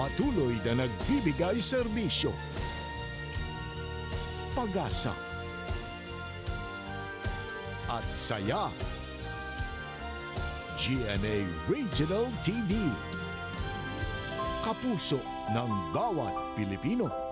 Patuloy na nagbibigay serbisyo, pag-asa, at saya. GMA Regional TV. Kapuso ng bawat Pilipino.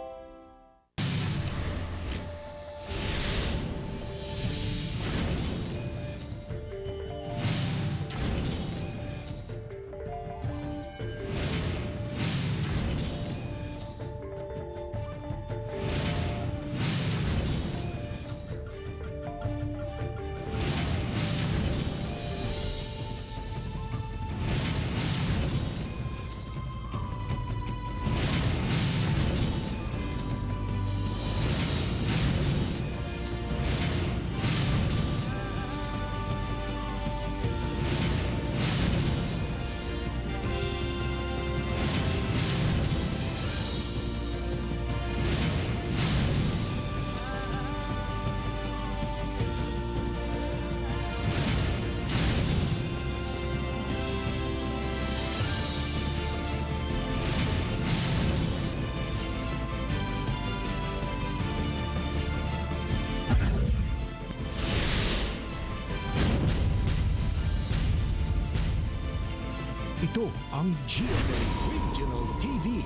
Ito ang GMA Regional TV,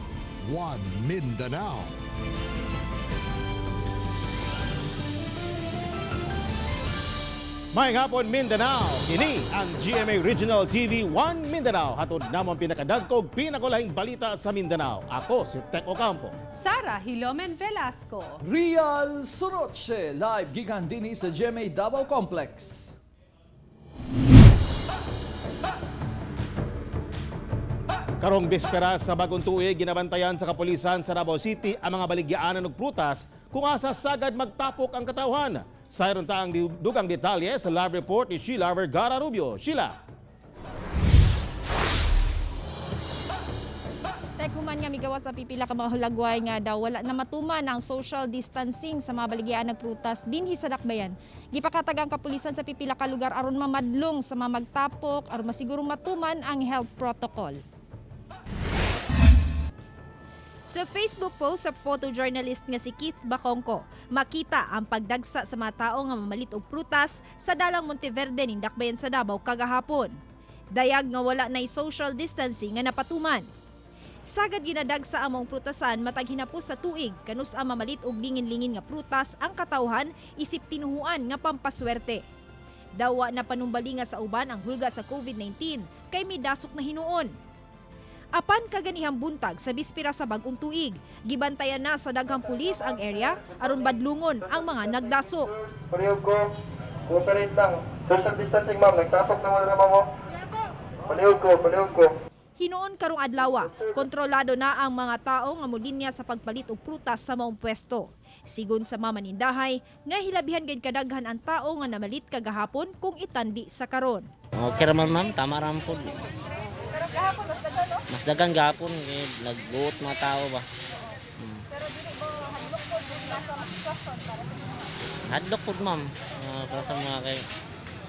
One Mindanao. Maayong hapon, Mindanao. Kini ang GMA Regional TV 1 Mindanao. Hatod namo ang pinakadagkog, pinakulahing balita sa Mindanao. Ako si Tek Ocampo. Sara Hilomen Velasco. Real Soroche, live gikan dinhi sa GMA Davao Complex. Karong bispera sa bagong tuig, ginabantayan sa kapulisan sa Davao City ang mga baligyaanan og prutas kung asa sagad magtapok ang katawhan. Sayron ta ang dugang detalye sa live report ni Sheila Vergara Rubio. Sheila. Tek, human nga migawas sa pipila ka mga hulagway nga daw wala na matuman ang social distancing sa mga baligyaan ng prutas dinhi sa Dakbayan. Gipakatag ang kapulisan sa pipila ka lugar aron mamadlong sa mga magtapok aron masigurong matuman ang health protocol. Sa Facebook post sa photojournalist nga si Keith Bacongco, makita ang pagdagsa sa mga tao nga mamalit og prutas sa dalang Monteverde ning Dakbayan sa Davao kagahapon. Dayag nga wala nay social distancing nga napatuman. Sagad ginadagsa ang maong prutasan matag hinapos sa tuig kanus ang mamalit og lingin-lingin nga prutas ang katawhan isip tinuhuan nga pampaswerte. Dawa na panumbali nga sa uban ang hulga sa COVID-19 kay midasok na hinuon. Apan kaganihang buntag sa bispira sa bagong tuig, gibantayan na sa daghang pulis ang area aron badlungon ang mga nagdasok. Palihog ko. Cooperate lang. Social distancing, ma'am. Nagtapok naman naman mo. Palihog ko, palihog ko. Hinuon karong adlaw, kontrolado na ang mga tao nga molinya sa pagpalit og prutas sa maong pwesto. Sigon sa mamanindahay, nga hilabihan gid kadaghan ang tao nga namalit kagahapon kung itandi sa karon. Okay raman, ma'am, tama raman po. Pero gahapon mas daghan, no? Mas daghan gahapon, eh, nagbuot mga tao ba. Pero dili ba hadlok po Hadlok po, ma'am. Para sa mga kay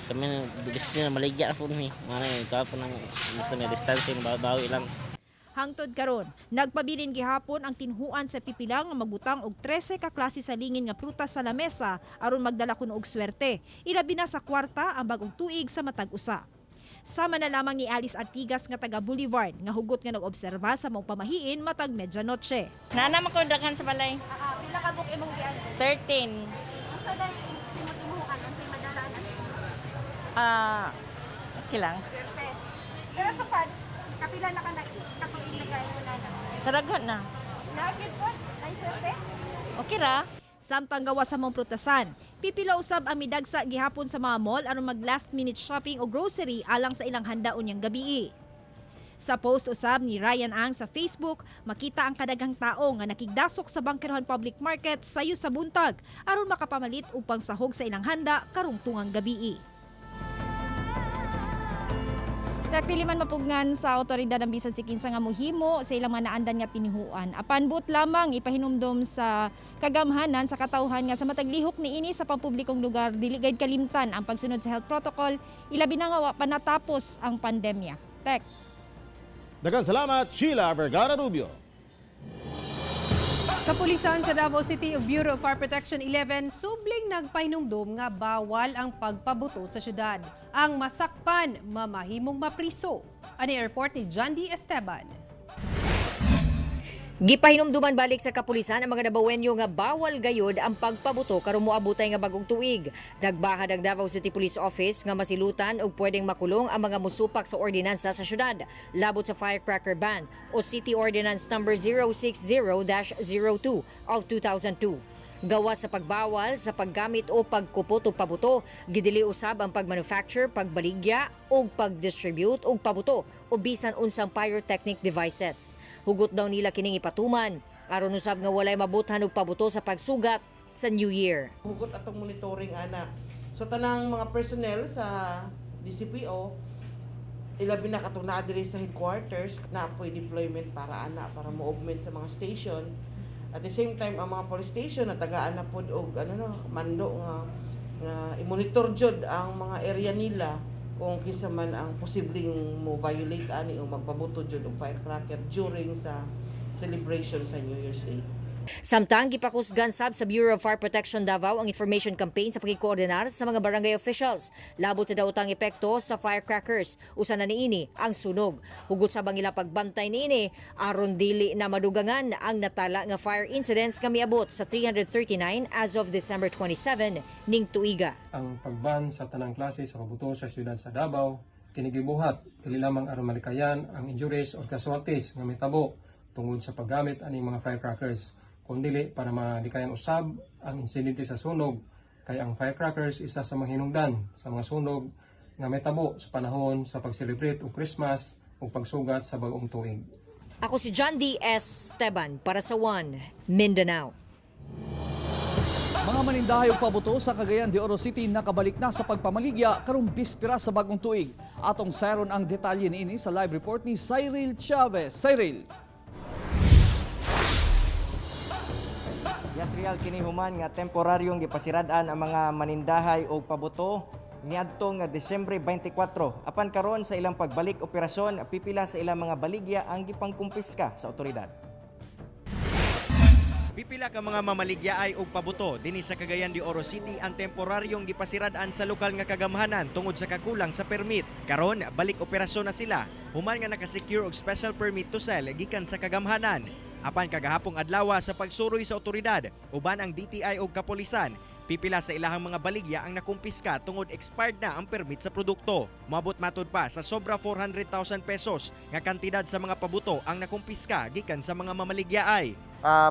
kami bilis na maligya na po ni. Mga gahapon ang basta may distancing, bawi lang. Hangtod karon, nagpabilin gihapon ang tinhuan sa pipila nga magbutang og 13 ka klase sa lingin nga prutas sa lamesa aron magdala kuno og swerte. Ilabi na sa kwarta ang bagong tuig sa matag usa. Sama na lamang ni Alice Artigas nga taga Boulevard nga hugot nga nag-obserba sa maong pamahiin matag medyanoche. Nana man ko daghan sa balay. Pila ka book imong gian? 13. Okay lang. Pero sa pad, kapila na ka na katuig na kayo na na. Kadaghan na. Nagid po, ay swerte. Okay ra. Samtang gawa sa mong prutasan, pipila usab ang midagsa gihapon sa mga mall aron mag last minute shopping o grocery alang sa ilang handa unyang gabii. Sa post usab ni Ryan Ang sa Facebook, makita ang kadaghang tao nga nakigdasok sa Bangkerohan Public Market sayo sa buntag aron makapamalit upang sahog sa ilang handa karong tungang gabii. Dili man mapugngan sa otoridad ang bisan si kinsa nga mohimo sa ilang mga naandan nga tinihuan. Apan buot lamang ipahinumdom sa kagamhanan sa katawhan nga sa matag lihok niini sa pampublikong lugar dili gayud kalimtan ang pagsunod sa health protocol, ilabi na nga wa pa natapos ang pandemya. Tek. Daghang salamat, Sheila Vergara Rubio. Kapulisan sa Davao City ug Bureau of Fire Protection 11 subling nagpahinumdom nga bawal ang pagpabuto sa syudad. Ang masakpan, mamahimong mapriso. Ani report ni John D. Esteban. Gipahinumduman balik sa kapulisan ang mga Dabawenyo nga bawal gayod ang pagpabuto karong moabutay nga bagong tuig. Nagbahad ang Davao City Police Office nga masilutan og pwedeng makulong ang mga musupak sa ordinansa sa syudad labot sa firecracker ban o City Ordinance Number 060-02 of 2002. Gawas sa pagbawal sa paggamit o pagkupot og pabuto, gidili usab ang pagmanufacture, pagbaligya o pagdistribute og pabuto o bisan unsang pyrotechnic devices. Hugot daw nila kining ipatuman aron usab nga walay mabuthan og pabuto sa pagsugat sa New Year. Hugot atong monitoring ana. So tanang mga personnel sa DCPO, ilabi na katong naa diri sa headquarters na po'y deployment para ana, para mo-augment sa mga station. At the same time, ang mga police station natagaan na pod og ano no, mando nga i-monitor jud ang mga area nila kung kinsa man ang posibleng mo violate ani o magpabuto jud og firecracker during sa celebration sa New Year's Eve. Samtang gipakusgan sab sa Bureau of Fire Protection Davao ang information campaign sa pakikoordinar sa mga barangay officials labot sa daotang epekto sa firecrackers. Usa na niini ang sunog. Hugot sa bang ila pagbantay niini aron dili na madugangan ang natala nga fire incidents nga miabot sa 339 as of December 27 ning tuiga. Ang pagban sa tanang klase sa pabuto sa siyudad sa Davao kini gibuhat dili lamang aron malikayan ang injuries or casualties nga mitabo tungod sa paggamit aning mga firecrackers, kundili para malikayan usab ang insidente sa sunog, kay ang firecrackers isa sa mga hinungdan sa mga sunog nga mitabo sa panahon sa pag-celebrate og Christmas ug pagsugat sa bag-ong tuig. Ako si John D. Esteban para sa One Mindanao. Mga manindahay og pabuto sa Cagayan de Oro City nakabalik na sa pagpamaligya karong bispera sa bagong tuig. Atong sayron ang detalye niini sa live report ni Cyril Chavez. Cyril. Yes, Real, kini human nga temporaryong gipasirad-an ang mga manindahay og pabuto niadto nga Disyembre 24. Apan karon sa ilang pagbalik operasyon, pipila sa ilang mga baligya ang gipangkumpiska sa otoridad. Pipila ka mga mamaligya ay og pabuto dinhi sa Cagayan de Oro City ang temporaryong gipasirad-an sa lokal nga kagamhanan tungod sa kakulang sa permit. Karon balik operasyon na sila human nga nakasecure og special permit to sell gikan sa kagamhanan. Apan kagahapong adlaw, sa pagsuroy sa otoridad uban ang DTI og kapolisan, pipila sa ilahang mga baligya ang nakumpiska tungod expired na ang permit sa produkto. Moabot matud pa sa sobra 400,000 pesos nga kantidad sa mga pabuto ang nakumpiska gikan sa mga mamaligya ay.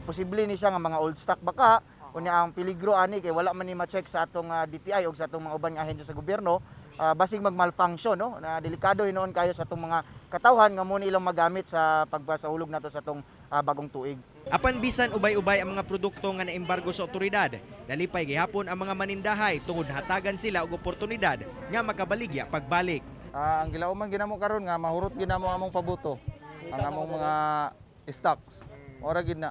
Posible ni siya nga mga old stock baka. Unya ang peligro ani kay wala man ni ma-check sa atong DTI o sa atong mga uban nga ahensya sa gobyerno, basig mag-malfunction, no, na delikado hinuon kayo sa atong mga katawhan nga mo ni ilang magamit sa pagpasahulog nato sa atong bagong tuig. Apan bisan ubay-ubay ang mga produkto nga naembargo sa otoridad, nalipay gihapon ang mga manindahay tungod hatagan sila og oportunidad nga makabaligya pagbalik. Ang gilauman ginamo karon nga mahurot ginamo among pabuto, ang among mga stocks. Ora gid na.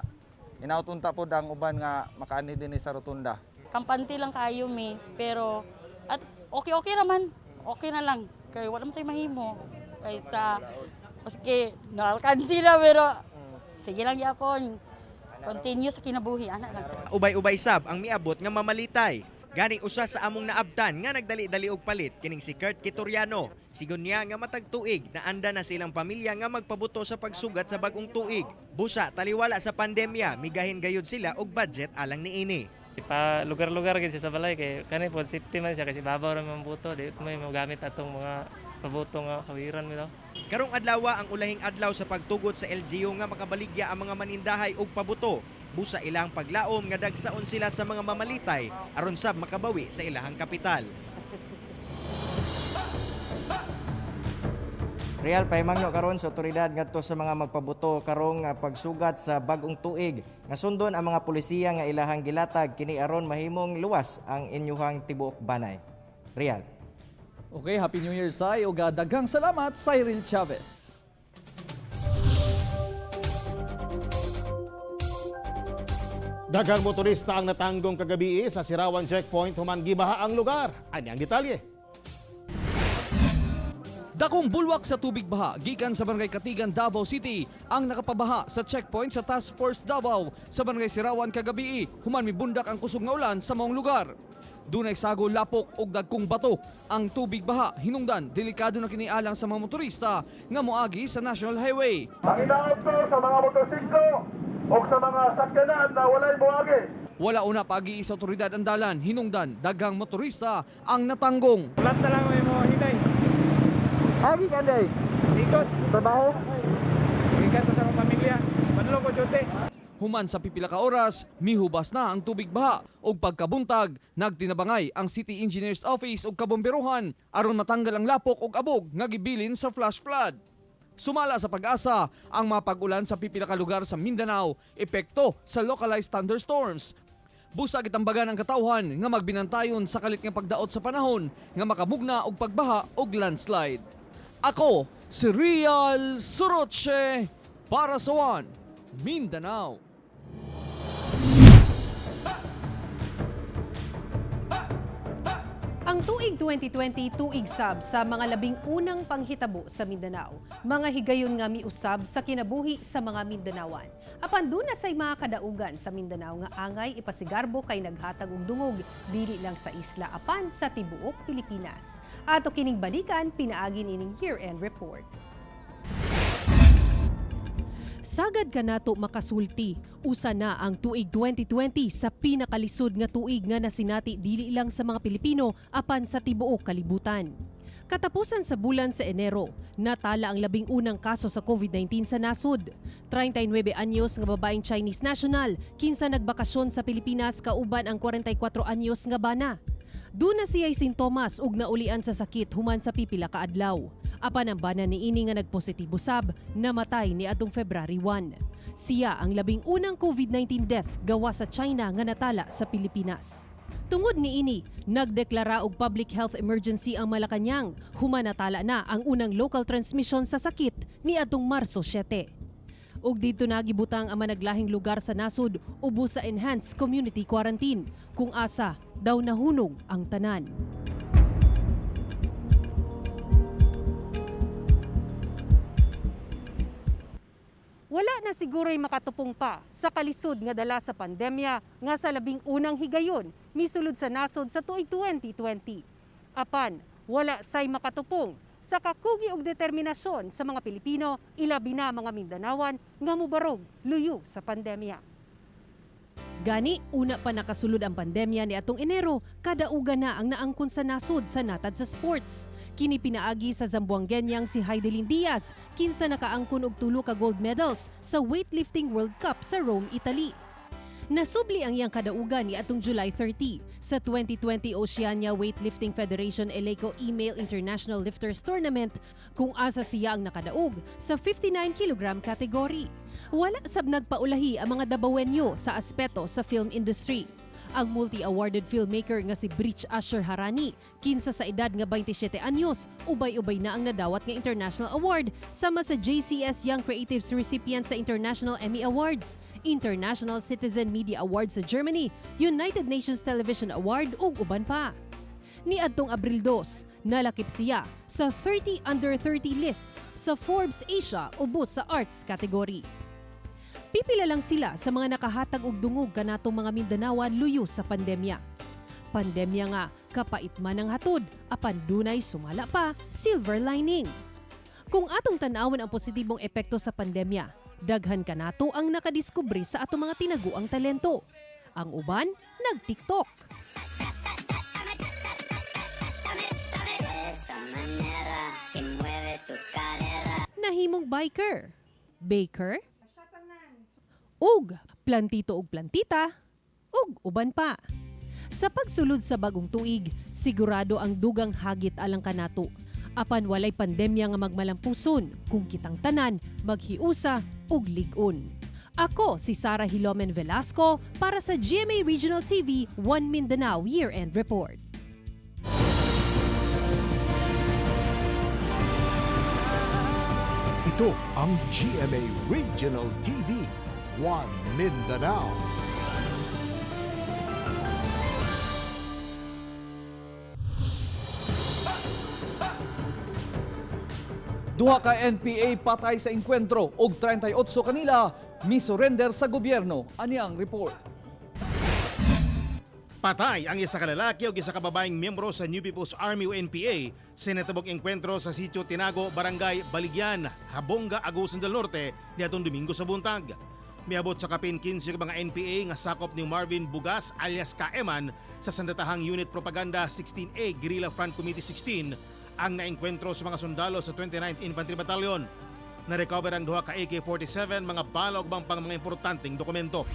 Inautunta pod ang uban nga makaani dinhi sa rotunda. Kampante lang kayo mi, pero at okay-okay raman. Okay na lang kay wala man tay mahimo. Kay sa maski naalkansi na, pero sige lang yapon. Continue sa kinabuhi ana lang. Ubay-ubay sab ang miabot nga mamalitay. Gani usa sa among naabtan nga nagdali-dali og palit kining si Kurt Kitoriano. Sigon niya nga matag tuig na anda na silang pamilya nga magpabuto sa pagsugat sa bagong tuig. Busa taliwala sa pandemya, migahin gayud sila og budget alang niini. Pa lugar-lugar gid siya sa balay kay kani pod safety man siya kasi babaw ra man buto, di may magamit atong mga pabuto nga kawiran mi. Karong adlaw ang ulahing adlaw sa pagtugot sa LGU nga makabaligya ang mga manindahay og pabuto. Busa ilang paglaom nga dagsaon sila sa mga mamalitay aron sab makabawi sa ilahang kapital. Real, pahimangno karon sa otoridad ngadto sa mga magpabuto karong pagsugat sa bag-ong tuig nga sundon ang mga pulisiya nga ilahang gilatag kini aron mahimong luwas ang inyuhang tibuok banay. Real. Okay, Happy New Year, Sai. Ug daghang salamat, Cyril Chavez. Daghang motorista ang natanggong kagabi sa Sirawan Checkpoint human gibaha ang lugar. Ani ang detalye. Dakong bulwak sa tubig baha gikan sa Barangay Katigan, Davao City ang nakapabaha sa checkpoint sa Task Force Davao sa Barangay Sirawan kagabi human mibundak ang kusog nga ulan sa maong lugar. Dunay sago, lapok ug dagkong bato ang tubig baha, hinungdan delikado na kini alang sa mga motorista nga moagi sa National Highway. Panginaot ko sa mga motorsiklo o sa mga sakyanan na walay buwagi. Wala una pagi sa otoridad ang dalan, hinungdan daghang motorista ang natanggong. Flat na lang may mga hinay. Agi kanday. Ikos. Trabaho. Gikan ko sa akong pamilya. Manlo ko duty. Human sa pipila ka oras, mihubas na ang tubig baha ug pagkabuntag, nagtinabangay ang City Engineers Office ug kabomberohan aron matanggal ang lapok ug abog nga gibilin sa flash flood. Sumala sa pag-asa ang mapag-ulan sa pipila ka lugar sa Mindanao, epekto sa localized thunderstorms. Busa gitambagan ang katawhan nga magbinantayon sa kalit nga pagdaot sa panahon nga makamugna og pagbaha og landslide. Ako si Real Suroche para sa One Mindanao. Ang tuig 2020 tuig sab sa mga 11 panghitabo sa Mindanao. Mga higayon nga miusab sa kinabuhi sa mga Mindanaoan. Apan duna say mga kadaugan sa Mindanao nga angay ipasigarbo kay naghatag og dungog dili lang sa isla apan sa tibuok Pilipinas. Ato kining balikan pinaagi nining year-end report. Sagad kanato makasulti, usa na ang tuig 2020 sa pinakalisod nga tuig nga nasinati dili lang sa mga Pilipino apan sa tibuok kalibutan. Katapusan sa bulan sa Enero, natala ang 11 kaso sa COVID-19 sa nasod. 39 anyos nga babaeng Chinese national, kinsa nagbakasyon sa Pilipinas kauban ang 44 anyos nga bana. Duna siya'y sintomas ug naulian sa sakit human sa pipila ka adlaw. Apan ang bana niini nga nagpositibo sab, namatay ni atong February 1. Siya ang 11 COVID-19 death gawa sa China nga natala sa Pilipinas. Tungod niini, nagdeklara og public health emergency ang Malacañang. Human natala na ang unang local transmission sa sakit ni atong Marso 7. Ug didto na gibutang ang managlahing lugar sa nasod ubos sa enhanced community quarantine kung asa daw nahunong ang tanan. Wala na siguro'y makatupong pa sa kalisod nga dala sa pandemya nga sa 11 higayon misulod sa nasod sa tuig 2020. Apan, wala say makatupong sa kakugi og determinasyon sa mga Pilipino, ilabi na mga Mindanawan nga mubarog luyo sa pandemya. Gani, una pa nakasulod ang pandemya ni atong Enero, kadaugan na ang naangkon sa nasod sa natad sa sports. Kini pinaagi sa Zamboangueñang si Heidelin Diaz, kinsa nakaangkon og tulo ka gold medals sa Weightlifting World Cup sa Rome, Italy. Nasubli ang iyang kadaugan ni atong July 30 sa 2020 Oceania Weightlifting Federation Eleco Email International Lifters Tournament kung asa siya ang nakadaog sa 59 kg category. Wala sab nagpaulahi ang mga Dabawenyo sa aspeto sa film industry. Ang multi-awarded filmmaker nga si Bridge Asher Harani, kinsa sa edad nga 27 anyos, ubay-ubay na ang nadawat nga international award sama sa JCS Young Creatives recipient sa International Emmy Awards, International Citizen Media Award sa Germany, United Nations Television Award ug uban pa. Niadtong Abril 2, nalakip siya sa 30 under 30 lists sa Forbes Asia ubos sa arts category. Pipila lang sila sa mga nakahatag og dungog kanatong mga Mindanaoan luyo sa pandemya. Pandemya nga, kapait man ang hatod, apan dunay sumala pa, silver lining. Kung atong tan-awon ang positibong epekto sa pandemya, daghan kanato ang nakadiskubre sa atong mga tinaguang talento. Ang uban, nag-TikTok. Nahimong biker, baker, ug plantito og plantita, ug uban pa. Sa pagsulod sa bagong tuig, sigurado ang dugang hagit alang kanato. Apan walay pandemya nga magmalampuson kung kitang tanan maghiusa ug lig-on. Ako si Sara Hilomen Velasco para sa GMA Regional TV One Mindanao Year-End Report. Ito ang GMA Regional TV, One Mindanao. Duha ka NPA patay sa engkwentro og 38 kanila misurrender sa gobyerno. Ani ang report. Patay ang isa ka lalaki ug isa ka babaeng miyembro sa New People's Army o NPA sa natabok engkwentro sa sitio Tinago, Barangay Baligyan, Habonga, Agusan del Norte niadtong Domingo sa buntag. Miabot sa kapin 15 ka mga NPA nga sakop ni Marvin Bugas alias Kaeman sa sandatahang Unit Propaganda 16A Guerrilla Front Committee 16 ang naengkwentro sa mga sundalo sa 29th Infantry Battalion. Na-recover ang duha ka AK-47, mga bala ug ubang pang mga importanteng dokumento.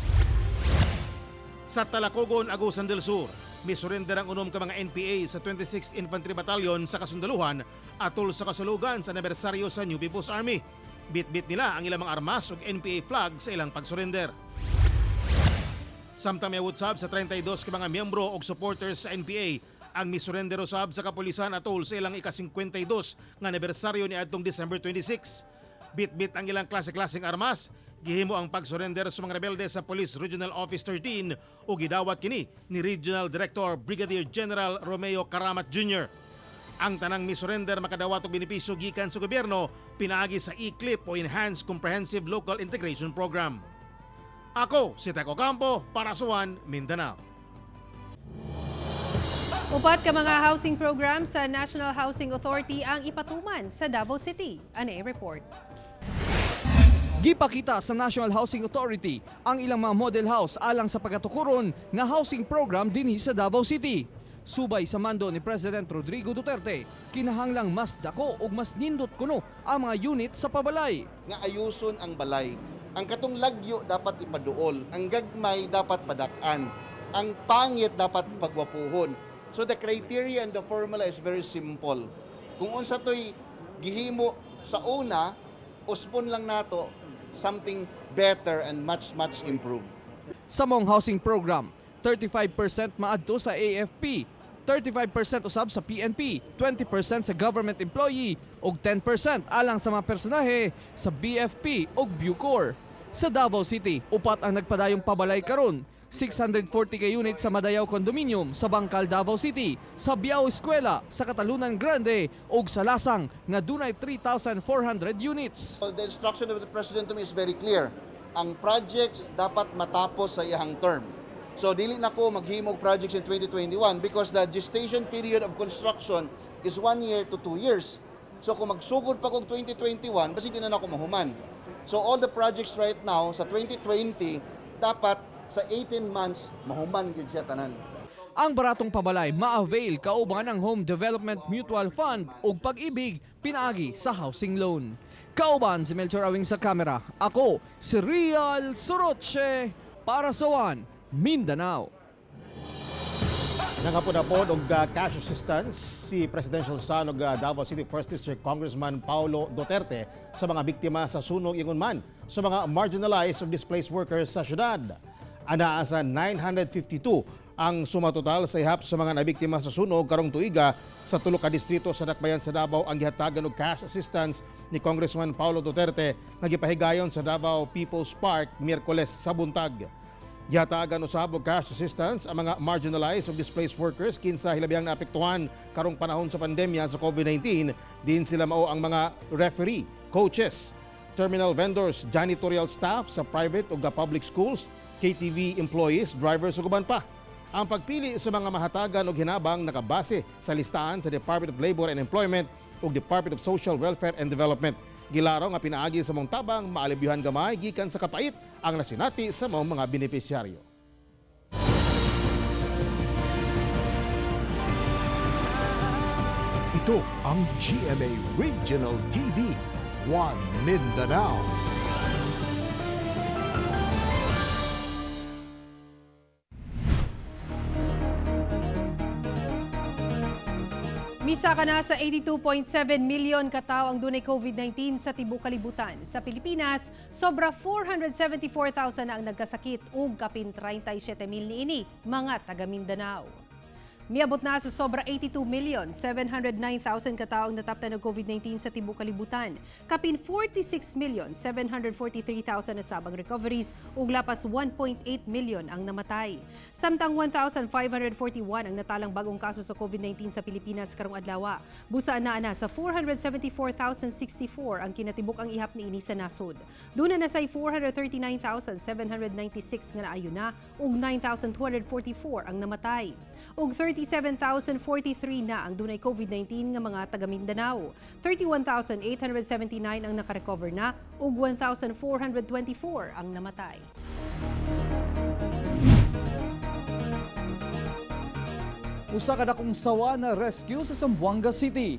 Sa Talacogon, Agusan del Sur, misurrender ang 6 ka mga NPA sa 26th Infantry Battalion sa kasundaluhan atol sa kasulugan sa anibersaryo sa New People's Army. Bit-bit nila ang ilang mga armas ug NPA flag sa ilang pagsurrender. Samtang may sab sa 32 ka mga miyembro og supporters sa NPA ang misurrender usab sa kapulisan atol sa ilang ika-52 nga anibersaryo ni adtong December 26. Bit-bit ang ilang klase-klaseng armas, gihimo ang pagsurrender sa mga rebelde sa Police Regional Office 13 ug gidawat kini ni Regional Director Brigadier General Romeo Caramat Jr. Ang tanang misurrender makadawat og benepisyo gikan sa gobyerno pinaagi sa ECLIP o Enhanced Comprehensive Local Integration Program. Ako si Teco Campo para sa One Mindanao. 4 ka mga housing program sa National Housing Authority ang ipatuman sa Davao City. Ani report. Gipakita sa National Housing Authority ang ilang mga model house alang sa pagatukuron nga housing program dinhi sa Davao City. Subay sa mando ni President Rodrigo Duterte, kinahanglang mas dako ug mas nindot kuno ang mga unit sa pabalay. Nga ayuson ang balay. Ang katong lagyo dapat ipaduol, ang gagmay dapat padak-an, ang pangit dapat pagwapuhon. So the criteria and the formula is very simple. Kung unsa to'y gihimo sa una, usbon lang nato something better and much much improved. Sa maong housing program, 35% maadto sa AFP, 35% usab sa PNP, 20% sa government employee ug 10% alang sa mga personahe sa BFP ug Bucor. Sa Davao City, 4 ang nagpadayong pabalay karon. 640 ka unit sa Madayaw Condominium sa Bangkal, Davao City, sa Biao Eskwela sa Catalunan Grande ug sa Lasang nga dunay 3,400 units. So the instruction of the President to me is very clear. Ang projects dapat matapos sa iyang term. So dili na ko maghimog projects in 2021 because the gestation period of construction is 1 year to 2 years. So kung magsugod pa kog 2021, basig di na nako mahuman. So all the projects right now sa 2020 dapat sa 18 months mahuman gyud siya tanan. Ang baratong pabalay ma-avail kauban ang Home Development Mutual Fund ug Pag-ibig pinaagi sa housing loan. Kauban si Melchor Awing sa kamera. Ako si Real Soroche para sa One Mindanao. Nangapod-apod og cash assistance si Presidential Son og Davao City First District Congressman Paulo Duterte sa mga biktima sa sunog, ingon man sa mga marginalized ug displaced workers sa syudad. Anaa sa 952 ang suma total sa ihap sa mga nabiktima sa sunog karong tuiga sa tulo ka distrito sa Dakbayan sa Davao ang gihatagan og cash assistance ni Congressman Paulo Duterte nga gipahigayon sa Davao People's Park Miyerkules sa buntag. Gihatagan usab og cash assistance ang mga marginalized ug displaced workers kinsa hilabihang naapektuhan karong panahon sa pandemya sa COVID-19. Diin sila mao ang mga referee, coaches, terminal vendors, janitorial staff sa private ug public schools, KTV employees, drivers ug uban pa. Ang pagpili sa mga mahatagan og hinabang nakabase sa listahan sa Department of Labor and Employment ug Department of Social Welfare and Development. Gilaraw nga pinaagi sa maong tabang maalibyuhan gamay gikan sa kapait ang nasinati sa maong mga benepisyaryo. Ito ang GMA Regional TV, One Mindanao. Misaka na sa 82.7 milyon katao ang dunay COVID-19 sa tibuok kalibutan. Sa Pilipinas, sobra 474,000 na ang nagkasakit ug kapin 37,000 niini mga taga Mindanao. Miabot na sa sobra 82,709,000 kataong nataptan og COVID-19 sa tibuok kalibutan. Kapin 46,743,000 na sab ang recoveries ug lapas 1.8 million ang namatay. Samtang 1,541 ang natalang bagong kaso sa COVID-19 sa Pilipinas karong adlaw. Busa na ana sa 474,064 ang kinatibuk-ang ihap niini sa nasod. Duna na say 439,796 nga naayo na ug 9,244 ang namatay. Ug 37,043 na ang dunay COVID-19 nga mga taga Mindanao. 31,879 ang nakarecover na ug 1,424 ang namatay. Usa ka dakong sawa na rescue sa Zamboanga City.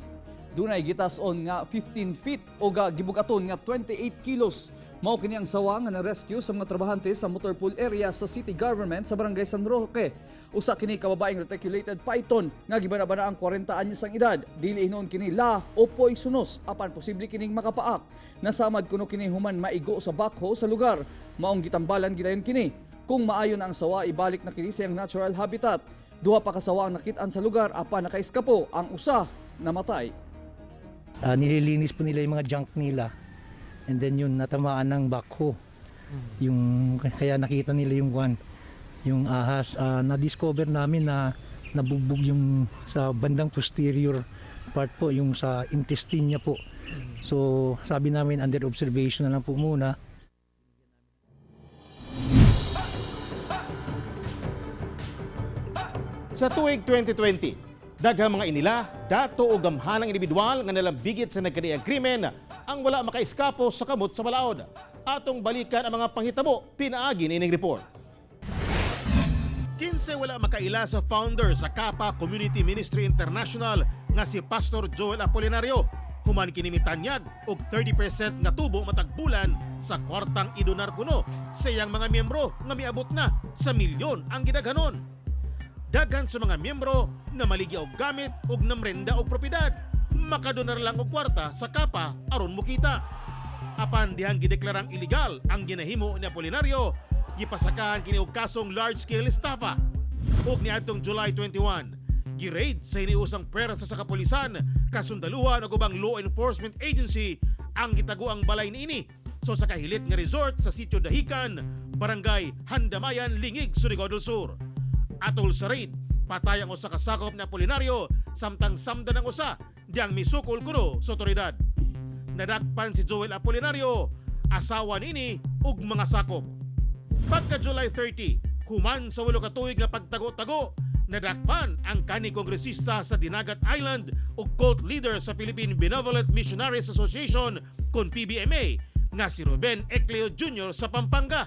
Dunay gitas-on nga 15 feet o gibugaton nga 28 kilos. Mao kini ang sawa nga na-rescue sa mga trabahante sa motor pool area sa city government sa barangay San Roque. Usa kini ka babaeng reticulated python nga gibana-bana ang 40 anyos ang edad. Dili hinuon kini la o poisonous apan posible kining makapaak. Nasamad kuno kini human maigo sa backhoe sa lugar. Maong gitambalan gidayon kini. Kung maayo na ang sawa, ibalik na kini sa iyang natural habitat. Duha pa ka sawa ang nakit-an sa lugar apan nakaiskapo, ang usa namatay. Nililinis po nila yung mga junk nila. And then yun, natamaan ng backhoe. Yung, kaya nakita nila yung one, yung ahas. Na-discover namin na nabugbog yung sa bandang posterior part po, yung sa intestine niya po. So sabi namin, under observation na lang po muna. Sa tuig 2020, daghang mga inila, dato o gamhanang individual nga nalambigit sa nagkaniang krimen ang wala makaiskapo sa kamot sa balaod. Atong balikan ang mga panghitabo pinaagi niining report. 15 wala makaila sa founder sa Kapa Community Ministry International nga si Pastor Joel Apolinario. Human kini mitanyag og 30% nga tubo matag bulan sa kwartang idonar kuno sa iyang mga miyembro nga miabot na sa milyon ang gidaghanon. Daghan sa mga miyembro na maligya og gamit ug namrenda og propiedad. Makadonar lang og kwarta sa Kapa aron mokita. Apan dihang gideklarang illegal ang ginahimo ni Apolinario, gipasakahan kini og kasong large-scale estafa. Ug niadtong July 21, gi-raid sa hiniusang pwersa sa kapulisan, kasundaluhan ug ubang law enforcement agency ang gitaguang balay niini sa usa ka hilit nga resort sa Sitio Dahican, Barangay Handamayan, Lingig, Surigao del Sur. Atol sa raid, patay ang usa ka sakop ni Apolinario samtang samdan ang usa diyang misukol kuno sa otoridad. Nadakpan si Joel Apolinario, asawa nini ug mga sakop. Pagka July 30, human sa 8 ka tuig nga pagtago-tago, nadakpan ang kani kongresista sa Dinagat Island ug cult leader sa Philippine Benevolent Missionaries Association kon PBMA nga si Ruben Ecleo Jr. sa Pampanga.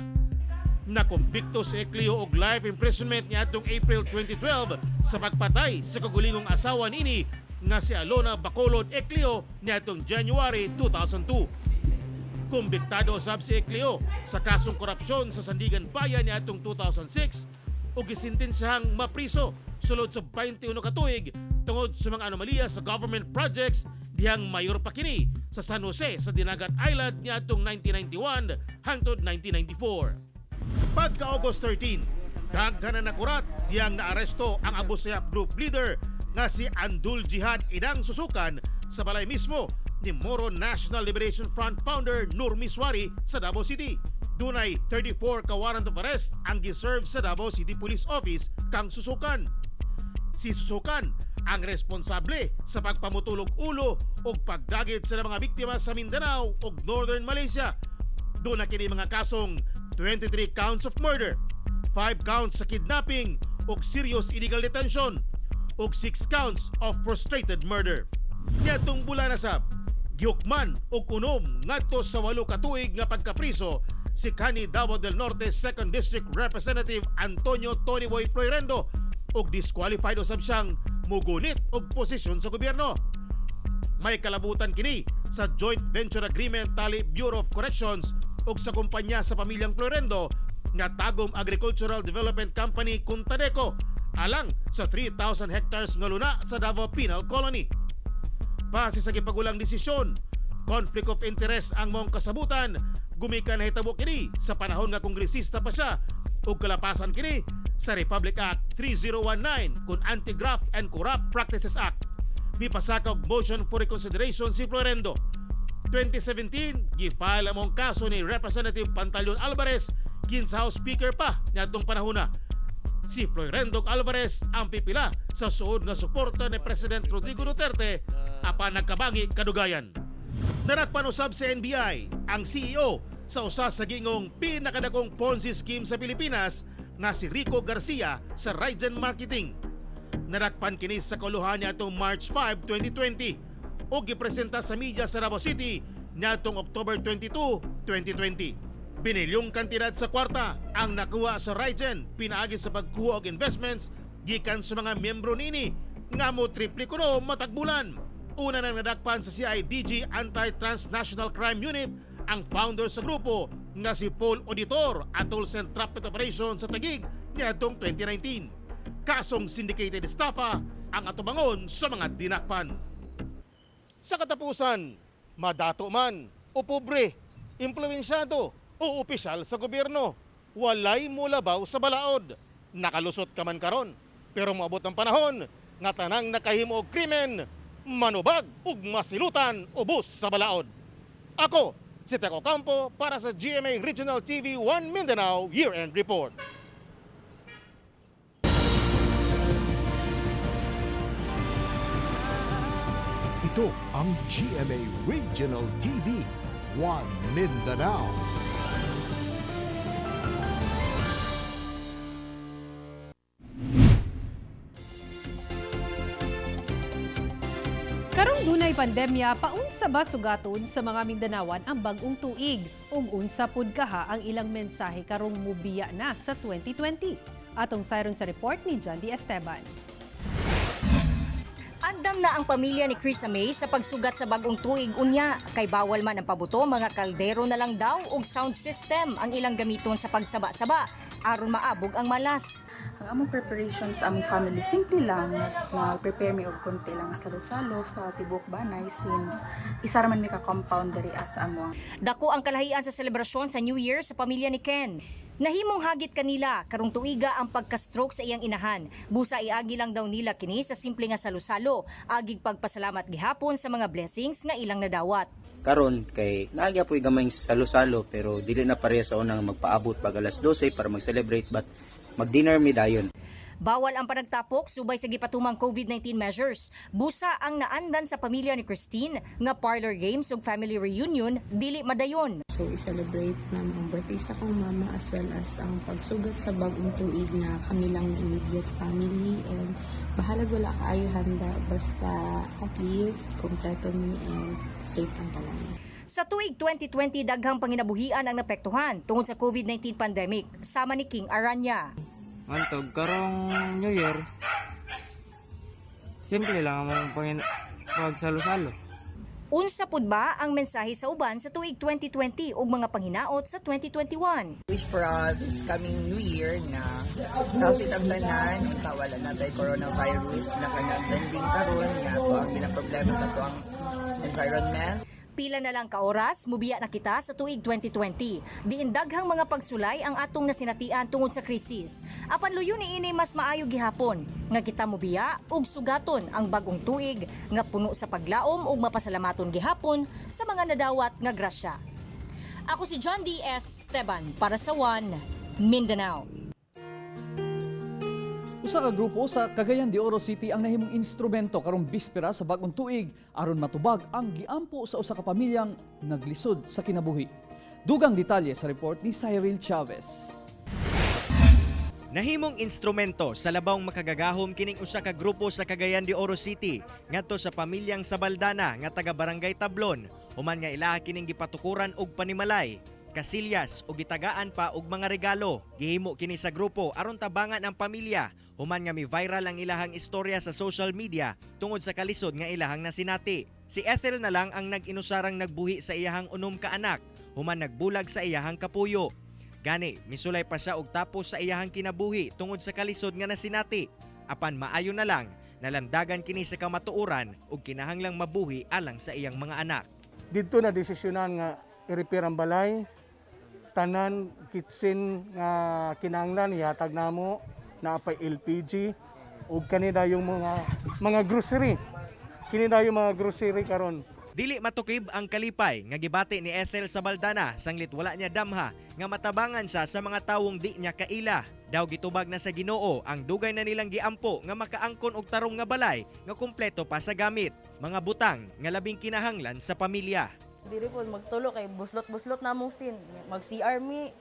Nakumbikto si Ecleo og life imprisonment niadtong April 2012 sa pagpatay sa kagulingong asawa nini nga si Alona Bacolod Ecleo niadtong January 2002. Kumbiktado usab si Ecleo sa kasong korupsyon sa Sandiganbayan niadtong 2006 ug gisentensiyahang mapriso sulod sa 21 ka tuig tungod sa mga anomalya sa government projects dihang mayor pa kini sa San Jose sa Dinagat Island niadtong 1991 hangtod 1994. Pagka August 13, daghan na nakurat diyang naaresto ang Abu Sayyaf Group leader nga si Andul Jihad Idang Susukan sa balay mismo ni Moro National Liberation Front founder Nur Misuari sa Davao City. Dunay 34 ka warrant of arrest ang giserve sa Davao City Police Office kang Susukan. Si Susukan ang responsable sa pagpamutulog ulo ug pagdagit sa mga biktima sa Mindanao ug Northern Malaysia. Duna kini mga kasong 23 counts of murder, 5 counts sa kidnapping ug serious illegal detention ug 6 counts of frustrated murder. Niadtong bulan na sab, gihukman og 6 ngadto sa 8 ka tuig nga pagkapriso si kani Davao del Norte 2nd District Representative Antonio Tony Boy Floirendo ug disqualified usab siyang mugunit og posisyon sa gobyerno. May kalabutan kini sa Joint Venture Agreement tali Bureau of Corrections ug sa kumpanya sa pamilyang Floirendo nga Tagum Agricultural Development Company kun Tadeco alang sa 3,000 hectares nga luna sa Davao Penal Colony. Base sa gipagulang desisyon, conflict of interest ang maong kasabutan gumikan nahitabo kini sa panahon nga kongresista pa siya ug kalapasan kini sa Republic Act 3019 kun Anti-Graft and Corrupt Practices Act. Mipasaka og motion for reconsideration si Floirendo. 2017, gi-file ang kaso ni Representative Pantaleon Alvarez kinsa House Speaker pa niadtong panahona. Si Floirendo Alvarez ang pipila sa suod nga suporta ni President Rodrigo Duterte apan nagkabangi kadugayan. Nadakpan usab sa NBI ang CEO sa usa sa giingong pinakadakong Ponzi scheme sa Pilipinas nga si Rico Garcia sa Rygen Marketing. Nadakpan kini sa kauluhan niadtong March 5, 2020 ug gipresenta sa media sa Davao City niadtong October 22, 2020. Binilyong kantidad sa kwarta ang nakuha sa Rygen pinaagi sa pagkuha og investments gikan sa mga miyembro nini nga mo triple kuno matag bulan. Una nang nadakpan sa CIDG Anti-Transnational Crime Unit ang founder sa grupo nga si Paul Auditor atol sa entrapment operation sa Taguig niadtong 2019. Kasong syndicated estafa ang atubangon sa mga dinakpan. Sa katapusan, madato man o pobre, impluensyado o opisyal sa gobyerno, walay mulabaw sa balaod. Nakalusot ka man karon, pero moabot ang panahon nga tanang nakahimo og krimen, manubag ug masilutan ubos sa balaod. Ako, si Teco Campo para sa GMA Regional TV 1 Mindanao Year-End Report. Ito ang GMA Regional TV, One Mindanao. Karong dunay pandemya, paunsa ba sugaton sa mga Mindanawan ang bag-ong tuig? Ug unsa pud kaha ang ilang mensahe karong mubiya na sa 2020? Atong sayron sa report ni John D. Esteban. Andam na ang pamilya ni Chris May sa pagsugat sa bagong tuig unya. Kay bawal man ang pabuto, mga kaldero na lang daw ug sound system ang ilang gamiton sa pagsaba-saba aron maabog ang malas. Ang among preparation sa among family, simple lang. Nag-prepare mi og konti lang nga salo-salo sa tibuok banay since isa ra man mi ka compound diri sa amo. Dako ang kalahian sa selebrasyon sa New Year sa pamilya ni Ken. Nahimong hagit kanila karong tuiga ang pagka-stroke sa iyang inahan. Busa iagi lang daw nila kini sa simple nga salo-salo, agig pagpasalamat gihapon sa mga blessings nga ilang nadawat. Karon kay naa po'y gamay salo-salo pero dili na pareha sa unang magpaabot pag alas 12 para mag-celebrate, but mag-dinner mi dayon. Bawal ang panagtapok subay sa gipatumang COVID-19 measures. Busa ang naandan sa pamilya ni Christine nga parlor games ug family reunion dili madayon. So, i-celebrate na ang birthday sa akong mama as well as ang pagsugat sa bagong tuig na kami lang na immediate family, and bahalag wala kaayo handa, basta at least kompleto mi and safe ang tanan. Sa tuig 2020, daghang panginabuhian ang napektuhan tungod sa COVID-19 pandemic, sama ni King Aranya. Mantog karong New Year, simple lang ang pagsalo-salo. Unsa pud ba ang mensahe sa uban sa tuig 2020 ug mga panghinaot sa 2021? Wish for us this coming New Year na healthy tang tanan, unta wala na tay coronavirus na kanang trending karon nga ato ang ginaproblema sa atoang environment. Pila na lang ka oras, mubiya na kita sa tuig 2020. Diin daghang mga pagsulay ang atong nasinatian tungod sa krisis. Apan luyo ni ini mas maayo gihapon nga kita mubiya ug sugaton ang bagong tuig nga puno sa paglaom ug mapasalamaton gihapon sa mga nadawat nga grasya. Ako si John D. S. Esteban para sa One Mindanao. Usa ka grupo sa Cagayan de Oro City ang nahimong instrumento karong bispera sa bagong tuig aron matubag ang giampo sa usa ka pamilyang naglisod sa kinabuhi. Dugang detalye sa report ni Cyril Chavez. Nahimong instrumento sa labawng makagagahom kining usa ka grupo sa Cagayan de Oro City ngadto sa pamilyang Sabaldana nga taga Barangay Tablon, human nga ilaha kining gipatukuran og panimalay, kasilyas ug gitagaan pa og mga regalo. Gihimo kini sa grupo aron tabangan ang pamilya human nga mi-viral ang ilahang istorya sa social media tungod sa kalisod nga ilahang nasinati. Si Ethel na lang ang nag-inusarang nagbuhi sa iyahang 6 ka anak human nagbulag sa iyahang kapuyo. Gani, misulay pa siya og tapos sa iyahang kinabuhi tungod sa kalisod nga nasinati. Apan maayo na lang, nalamdagan kini sa kamatuoran ug kinahanglang mabuhi alang sa iyang mga anak. Didto na desisyonan nga i-repair ang balay, tanan kitchen nga kinahanglan ihatag namo. Naa pay LPG ug kanina yung mga grocery. Kini na yung mga grocery karon. Dili matukib ang kalipay nga gibati ni Ethel sa baldana sanglit wala niya damha nga matabangan siya sa mga tawong di niya kaila. Daw gitubag na sa Ginoo ang dugay na nilang giampo nga makaangkon og tarong nga balay nga kumpleto pa sa gamit, mga butang nga labing kinahanglan sa pamilya. Diri po magtulo kay buslot-buslot na among sin. Mag CR mi.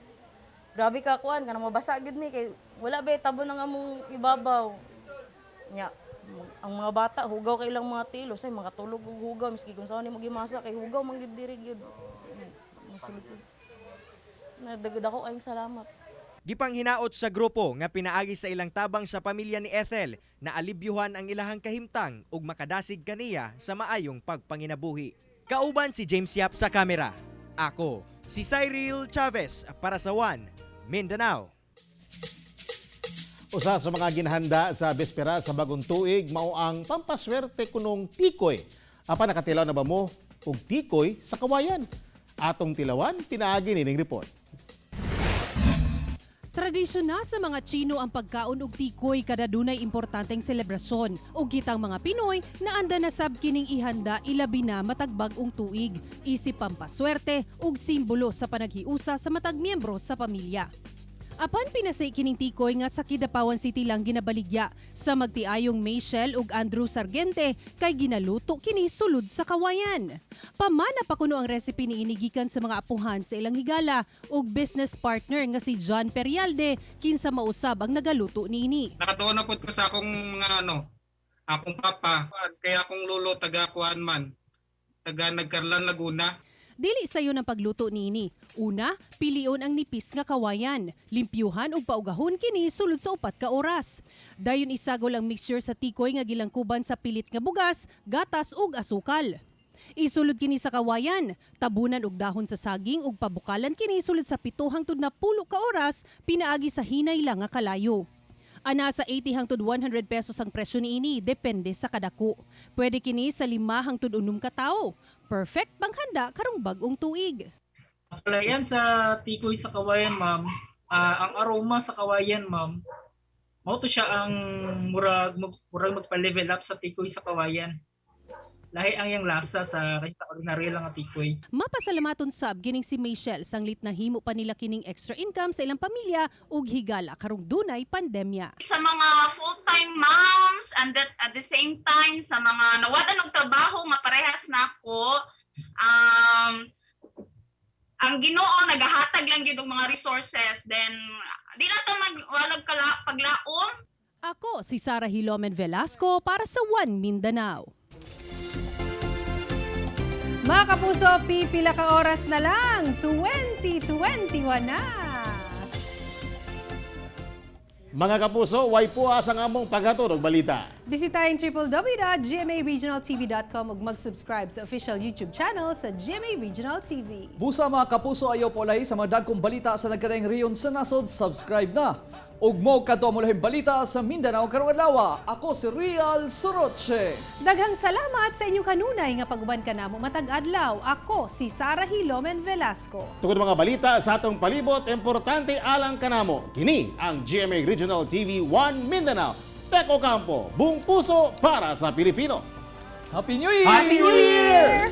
Grabe ka kuan kanang mabasa gyud mi kay wala ba tabo ng among ibabaw. Nya ang mga bata hugaw kay ilang mga tilo say makatulog og hugaw miski kung saan nimo gimasa kay hugaw man gyud diri gyud. Masulod. Nadagad ako kayong salamat. Gipanghinaot sa grupo nga pinaagi sa ilang tabang sa pamilya ni Ethel na alibyuhan ang ilahang kahimtang ug makadasig kaniya sa maayong pagpanginabuhi. Kauban si James Yap sa kamera. Ako, si Cyril Chavez para sa One Mindanao. Usa sa mga ginhanda sa bispera sa bagong tuig mao ang pampaswerte kunong tikoy. Apan nakatilaw na ba mo og tikoy sa kawayan? Atong tilawan pinaagi nining report. Tradisyon na sa mga Chino ang pagkaon og tikoy kada dunay importanteng selebrasyon ug kitang mga Pinoy na anda na sab kining ihanda ilabi na matag bag-ong tuig, isip pampaswerte ug simbolo sa panaghiusa sa matag miyembro sa pamilya. Apan pinasay kining tikoy nga sa Kidapawan City lang ginabaligya sa magtiayong Mayshel ug Andrew Sargente kay ginaluto kini sulod sa kawayan. Pamana pa kuno ang recipe ni inigikan sa mga apuhan sa ilang higala ug business partner nga si John Perialde kinsa mausab ang nagaluto niini. Nakatuon na po ko sa akong mga ano, akong papa, kaya akong lolo taga kuan man, taga Nagcarlan, Laguna. Dili sayo ng pagluto niini. Una, pilion ang nipis nga kawayan. Limpyuhan ug paugahon kini sulod sa 4 ka oras. Dayon isagol ang mixture sa tikoy nga gilangkuban sa pilit nga bugas, gatas ug asukal. Isulod kini sa kawayan, tabunan og dahon sa saging ug pabukalan kini sulod sa 7 hangtod 10 ka oras pinaagi sa hinay lang nga kalayo. Ana sa 80 hangtod 100 pesos ang presyo niini, depende sa kadako. Pwede kini sa 5 hangtod 6 ka tawo. Perfect panghanda karong bag-ong tuig. Kalayan sa tikoy sa kawayan, ma'am, ang aroma sa kawayan, ma'am, mao to siya ang murag magpa-level up sa tikoy sa kawayan. Lahi ang iyang lasa sa kaysa ordinaryo lang nga tikoy. Mapasalamaton sab gining si Michelle sanglit na himo pa nila kining extra income sa ilang pamilya ug higala karong dunay pandemya. Sa mga full-time moms and that at the same time sa mga nawadan og trabaho nga parehas nako, ang Ginoo nagahatag lang gyud og mga resources, then di na ta magwalag kala paglaom. Ako si Sara Hilomen Velasco para sa One Mindanao. Mga kapuso, pipila ka oras na lang, 2021 na! Mga kapuso, way puas ang among paghatod og balita. Bisitahin www.gmaregionaltv.com ug mag-subscribe sa official YouTube channel sa GMA Regional TV. Busa mga kapuso, ayaw paulahi sa mga dagkong balita sa nagkadaiyang rehiyon sa nasod, subscribe na. Ug mo kadto mo lahing balita sa Mindanao karong adlaw. Ako si Real Soroche. Daghang salamat sa inyong kanunay nga pag-uban kanamo matag adlaw. Ako si Sara Hilomen Velasco. Tungod mga balita sa atong palibot, importante alang kanamo. Kini ang GMA Regional TV 1 Mindanao. Tek Ocampo, buong puso para sa Pilipino. Happy New Year! Happy New Year!